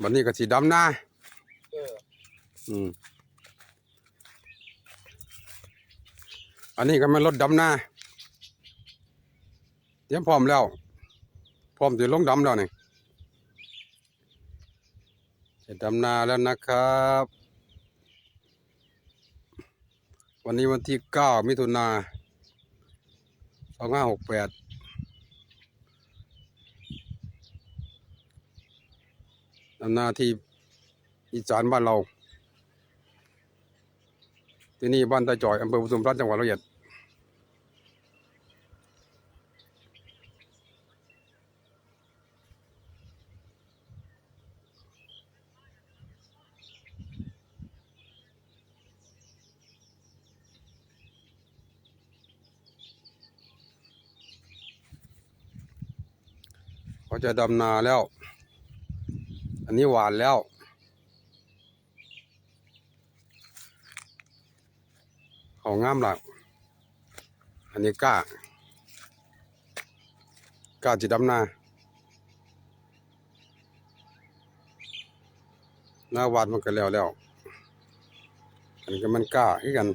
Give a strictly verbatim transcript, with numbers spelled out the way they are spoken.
บัดนี้ก็สิดำนา เออ อืม อันนี้ก็แม่นรถดำนา เตรียมพร้อมแล้ว พร้อมสิลงดำแล้วนี่ จะดำนาแล้วนะครับ วันนี้วันที่เก้า มิถุนา สองห้าหกแปด ดำนาที่อีสานบ้านเรา ที่นี่บ้านตาจ่อย อำเภอปทุมรัฐ จังหวัดร้อยเอ็ด เขาจะดำนาแล้ว อันนี้หว่านแล้ว เขางามแล้ว อันนี้กล้า กล้าสิดำนา หน้าหว่านมันก็แล้วแล้ว อันนี้ก็มันกล้าคือกัน